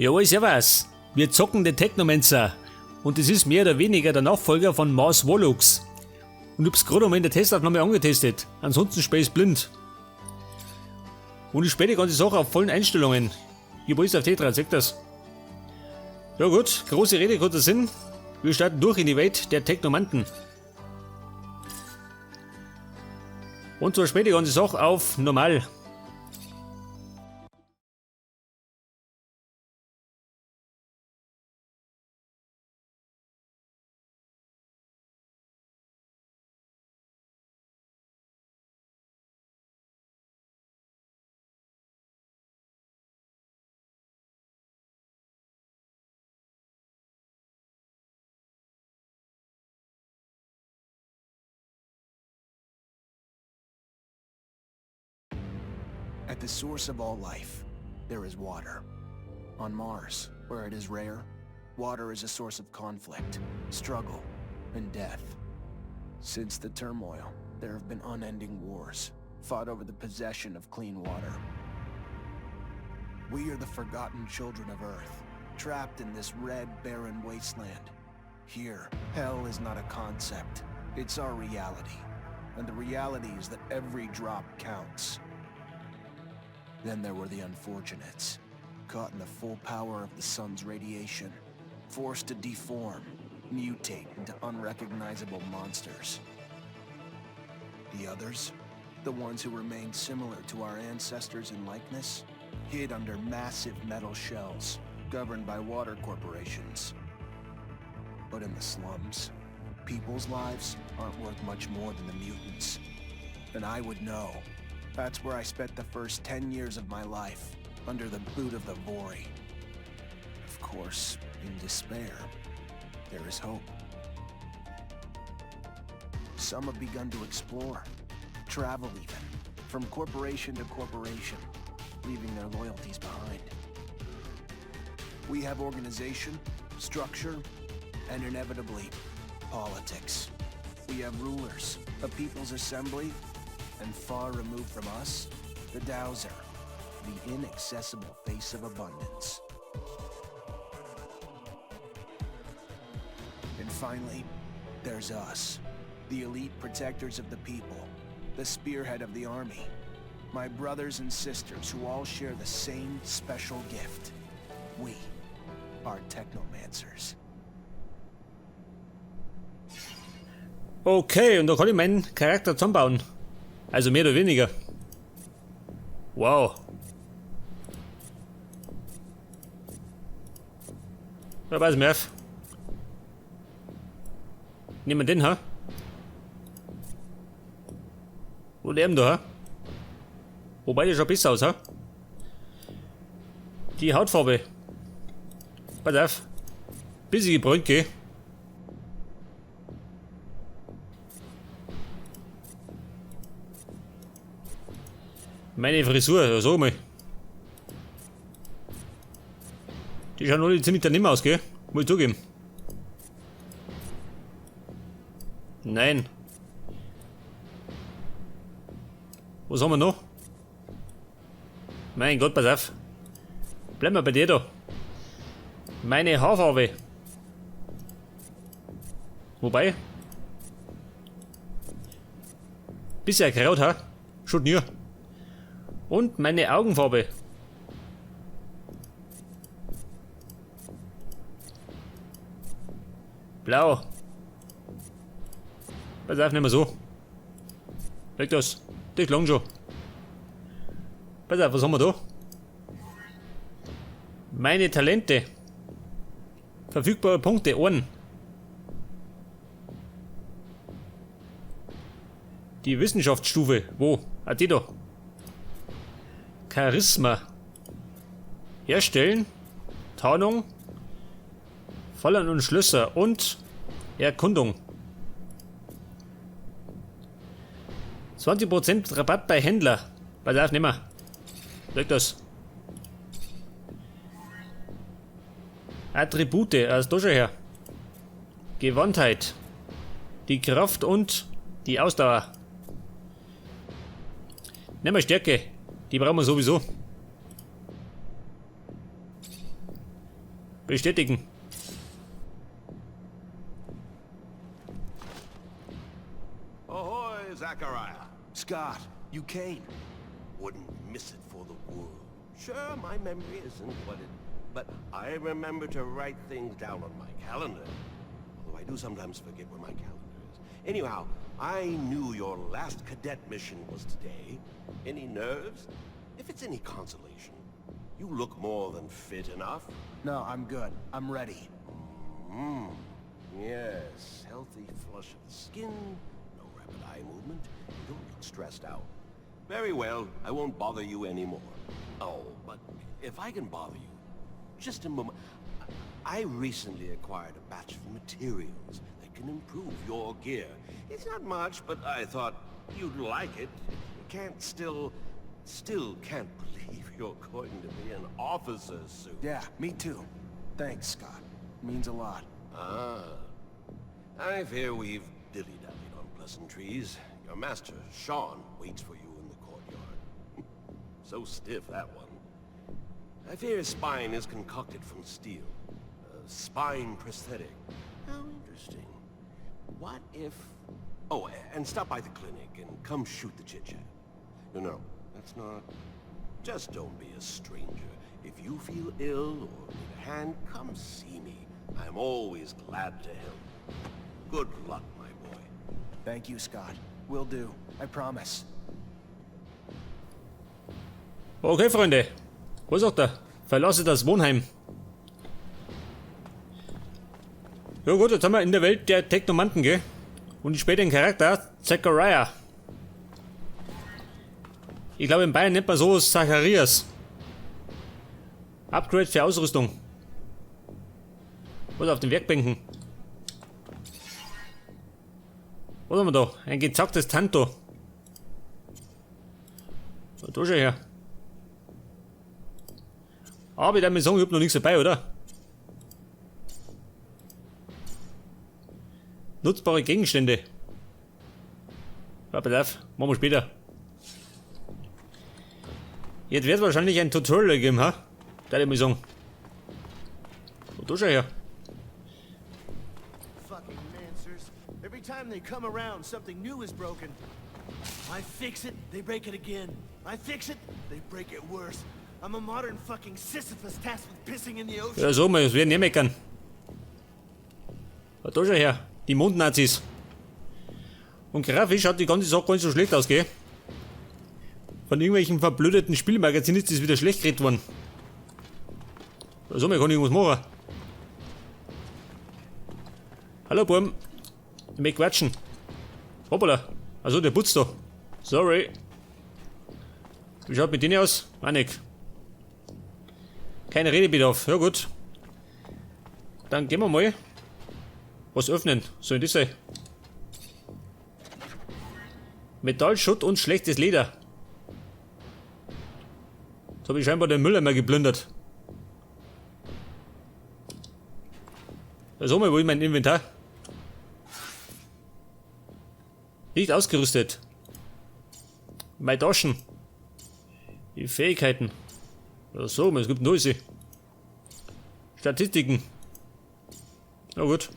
Jawohl, servus. Wir zocken den Technomancer. Und das ist mehr oder weniger der Nachfolger von Mars Warlocks. Und ich hab's gerade einmal in der Testaufnahme angetestet. Ansonsten spiel ich's blind. Und ich spiele die ganze Sache auf vollen Einstellungen. Ich hab alles auf T3, seht das. Ja gut, große Rede, kurzer Sinn. Wir starten durch in die Welt der Technomanten. Und zwar spiele ich die ganze Sache auf normal. At the source of all life, there is water. On Mars, where it is rare, water is a source of conflict, struggle, and death. Since the turmoil, there have been unending wars, fought over the possession of clean water. We are the forgotten children of Earth, trapped in this red, barren wasteland. Here, hell is not a concept, it's our reality. And the reality is that every drop counts. Then there were the unfortunates, caught in the full power of the sun's radiation, forced to deform, mutate into unrecognizable monsters. The others, the ones who remained similar to our ancestors in likeness, hid under massive metal shells, governed by water corporations. But in the slums, people's lives aren't worth much more than the mutants. And I would know. That's where I spent the first 10 years of my life, under the boot of the Vori. Of course, in despair, there is hope. Some have begun to explore, travel even, from corporation to corporation, leaving their loyalties behind. We have organization, structure, and inevitably, politics. We have rulers, a people's assembly, and far removed from us, the Dowser, the inaccessible face of abundance. And finally, there's us, the elite protectors of the people, the spearhead of the army, my brothers and sisters who all share the same special gift. We are Technomancers. Okay, und da kann ich meinen Charakter zusammenbauen. Also mehr oder weniger. Wow. Ja, pass mir auf. Nehmen wir den, ha? Wo leben da, ha? Wobei, der schaut besser aus, ha? Die Hautfarbe. Pass auf. Bisschen gebräunt, gell? Meine Frisur, ja, sag mal. Die schauen alle ziemlich daneben aus, gell? Muss ich zugeben. Nein. Was haben wir noch? Mein Gott, pass auf. Bleib mal bei dir da. Meine Haarfarbe. Wobei. Bisschen Kraut, ha? Schon nie. Und meine Augenfarbe. Blau. Pass auf, nicht mehr so. Weg das. Das lang schon. Pass auf, was haben wir da? Meine Talente. Verfügbare Punkte, 1. Die Wissenschaftsstufe. Wo? Ah, die da. Charisma. Herstellen. Tarnung. Fallen und Schlösser und Erkundung. 20% Rabatt bei Händler. Pass auf, nehmen wir. Weg das. Attribute, also da schon her. Gewandtheit. Die Kraft und die Ausdauer. Nehmen wir Stärke. Die brauchen wir sowieso. Bestätigen. Ahoy, Zachariah. Scott, you came. Wouldn't miss it for the world. Sure, my memory isn't what it... But I remember to write things down on my calendar. Although I do sometimes forget where my calendar is. Anyhow, I knew your last cadet mission was today. Any nerves? If it's any consolation, you look more than fit enough. No, I'm good. I'm ready. Yes, healthy flush of the skin, no rapid eye movement. You don't look stressed out. Very well, I won't bother you anymore. Oh, but if I can bother you, just a moment. I recently acquired a batch of materials that can improve your gear. It's not much, but I thought you'd like it. Can't still can't believe you're going to be an officer soon. Yeah, me too. Thanks, Scott. Means a lot. Ah. I fear we've dilly-dallied on pleasantries. Your master, Sean, waits for you in the courtyard. So stiff, that one. I fear his spine is concocted from steel. A spine prosthetic. How interesting. What if... Oh, and stop by the clinic and come shoot the chit-chat. No, that's not... Just don't be a stranger. If you feel ill or need a hand, come see me. I'm always glad to help. Good luck, my boy. Thank you, Scott. Will do. I promise. Okay, Freunde. Was sagt er? Verlasse das Wohnheim. Ja gut, jetzt haben wir in der Welt der Technomanten, gell? Und ich spiele den Charakter Zachariah. Ich glaube, in Bayern nennt man sowas Zacharias. Upgrade für Ausrüstung. Was auf den Werkbänken? Was haben wir da? Ein gezacktes Tanto. So, da schon her. Aber ich darf mir sagen, ich hab noch nichts dabei, oder? Nutzbare Gegenstände. Ja, pass auf, machen wir später. Jetzt wird wahrscheinlich ein Tutorial geben, ha? Da ich mal sagen. So, da schau her. Fucking Mancers. Every time they come around, something new is broken. I fix it, they break it again. I fix it, they break it worse. I'm a modern fucking Sisyphus tasked with pissing in the ocean. Ja, so, wir werden nicht meckern. Da schau her, die Mondnazis. Und grafisch schaut die ganze Sache gar nicht so schlecht aus, gell? Von irgendwelchen verblödeten Spielmagazinen ist das wieder schlecht geredet worden. So, man kann irgendwas machen. Hallo, Burm. Ich möchte quatschen. Hoppala. Also, der putzt da. Sorry. Wie schaut mit denen aus? Auch nicht. Kein Redebedarf. Ja gut. Dann gehen wir mal was öffnen. Soll das sein? Metallschutt und schlechtes Leder. Jetzt hab ich scheinbar den Mülleimer geplündert. Also mal, wo ist mein Inventar? Nicht ausgerüstet. Meine Taschen. Die Fähigkeiten. Ja, so, es gibt Neue. Statistiken. Na gut.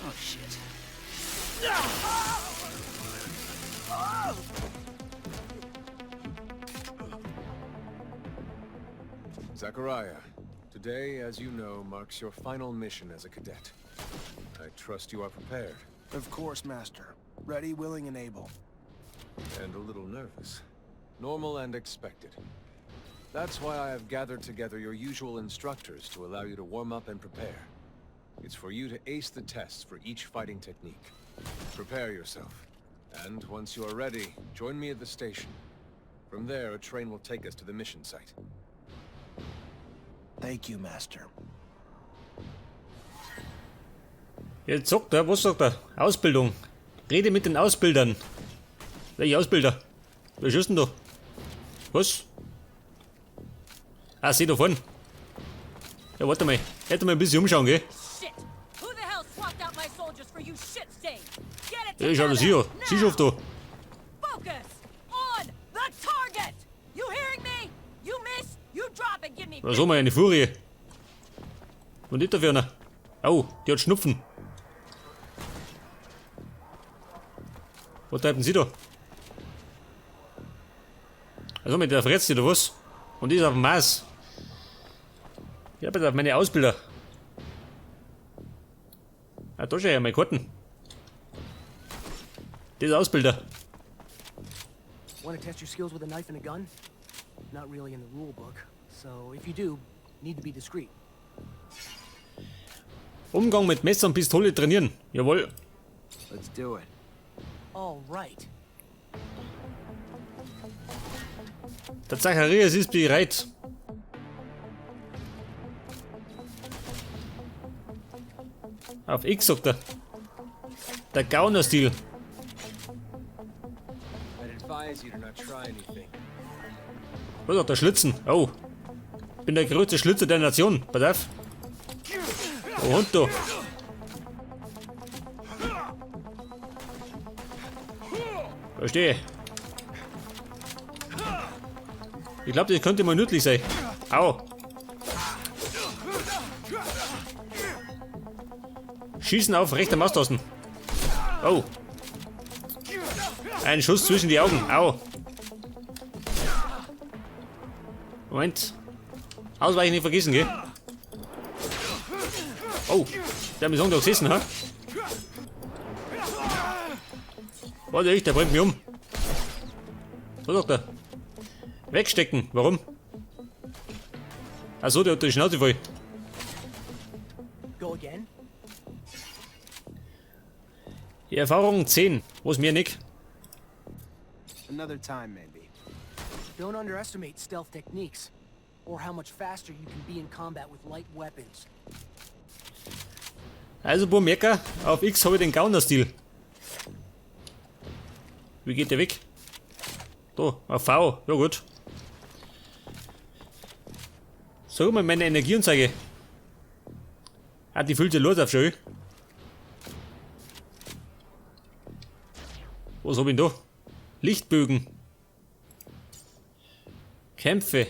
Oh shit. Zachariah, today, as you know, marks your final mission as a cadet. I trust you are prepared. Of course, Master. Ready, willing, and able. And a little nervous. Normal and expected. That's why I have gathered together your usual instructors to allow you to warm up and prepare. It's for you to ace the tests for each fighting technique. Prepare yourself. And once you are ready, join me at the station. From there, a train will take us to the mission site. Thank you, Master. Jetzt sagt er, was sagt er? Ausbildung. Rede mit den Ausbildern. Welche Ausbilder? Wer schießt denn da? Was? Ah, seh da vorne. Ja, warte mal. Hätte mal ein bisschen umschauen, gell? Shit! Who the hell swapped out my soldiers for you shit stains? Get it Ja, schau together das hier. Sieh schon da. Focus on the target! You hearing me? You miss, you drop and give me Da so mal eine Furie. Und nicht dafür einer. Au, die hat Schnupfen. Was treiben Sie da? Also mit der fretzt oder was? Und die ist auf dem Mars. Ja, bitte auf meine Ausbilder. Ah, da schau her, meine Karten. Das ist Ausbilder. Want to test your skills with a knife and a gun? Not really in the rule book. So if you do, need to be discreet. Umgang mit Messer und Pistole trainieren. Jawohl. Let's do it. All right. Der Zacharias ist bereit. Auf X sagt er. Der Gaunerstil. I'd advise you to not try anything. Was sagt der Schlitzen? Oh. Ich bin der größte Schlitzer der Nation. Pass auf. Oh, Hund da. Verstehe. Ich glaube, das könnte mal nützlich sein. Au. Schießen auf rechter Maustasten. Oh. Ein Schuss zwischen die Augen. Au. Moment. Ausweichen nicht vergessen, gell? Oh, der hat mich so da gesessen, ha? Warte ich, der bringt mich um. Was sagt er? Wegstecken, warum? Achso, der hat die Schnauze voll. Go again? Die Erfahrung 10. Was mir nicht. Another time, maybe. Don't underestimate stealth techniques, or how much faster you can be in combat with light weapons. Also, Burmerker, auf X habe ich den Gaunerstil. Wie geht der weg? Da, auf V. Ja gut. Sag mal meine Energieanzeige. Ah, die füllt sich los auf schön. Was hab ich denn da? Lichtbögen. Kämpfe.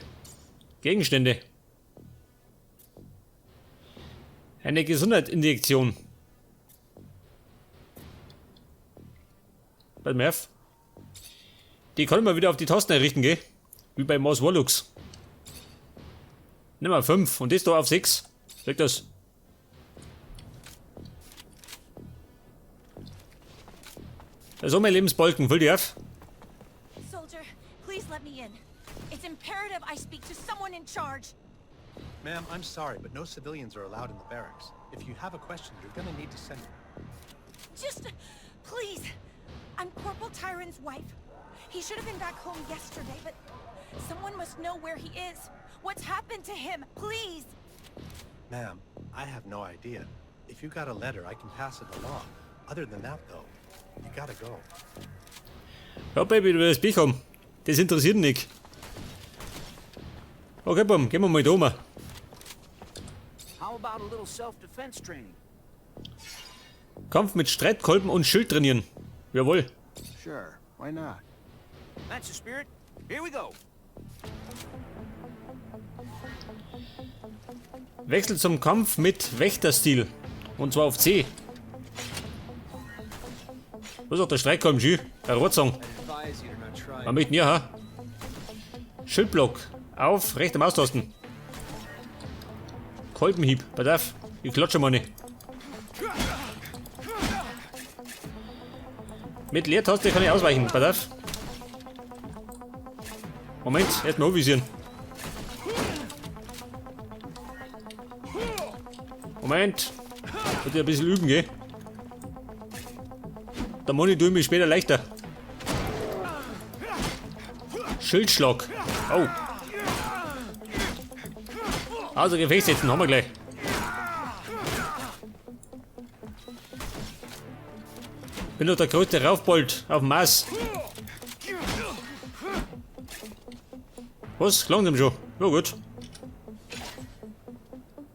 Gegenstände. Eine Gesundheitsinjektion. Pass mal auf. Die können wir wieder auf die Tasten errichten, gell? Wie bei Mars Warlocks. Nimm mal 5 und das da auf 6. Sag das. Da ist mein Lebensbalken, füll dich auf. Soldier, please let me in. It's imperative I speak to someone in charge. Ma'am, I'm sorry, but no civilians are allowed in the barracks. If you have a question, you're gonna need to send it. Just, please. I'm Corporal Tyron's wife. He should have been back home yesterday, but someone must know where he is. What's happened to him? Please. Ma'am, I have no idea. If you got a letter, I can pass it along. Other than that, though, you gotta go. Ja, Baby, du wirst Pech haben. Das interessiert ihn nicht. Okay, Bum, gehen wir mal da um. How about a little self-defense training? Kampf mit Streitkolben und Schild trainieren. Jawohl. Sure, why not? That's the spirit. Here we go. Wechsel zum Kampf mit Wächterstil. Und zwar auf C. Was ist auch der Streitkolben, Schü? Der Rotzong. I'd advise you to not try Man möchte ja, ha? Schildblock. Auf rechter Maustasten. Kolbenhieb. Pass auf. Ich klatsche mal nicht. Mit Leertaste kann ich ausweichen. Pass auf. Moment, erstmal anvisieren. Moment. Wird ja ein bisschen üben, gell? Der Moni tut mich später leichter. Schildschlag. Oh. Also Gefecht setzen, haben wir gleich. Bin doch der größte Raufbold auf dem Mars. Was? Langsam schon. Ja gut.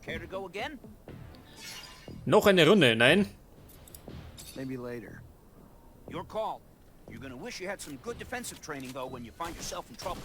Care to go again? Noch eine Runde, nein? Maybe later. Your call. You're gonna wish you had some good defensive training, though, when you find yourself in trouble.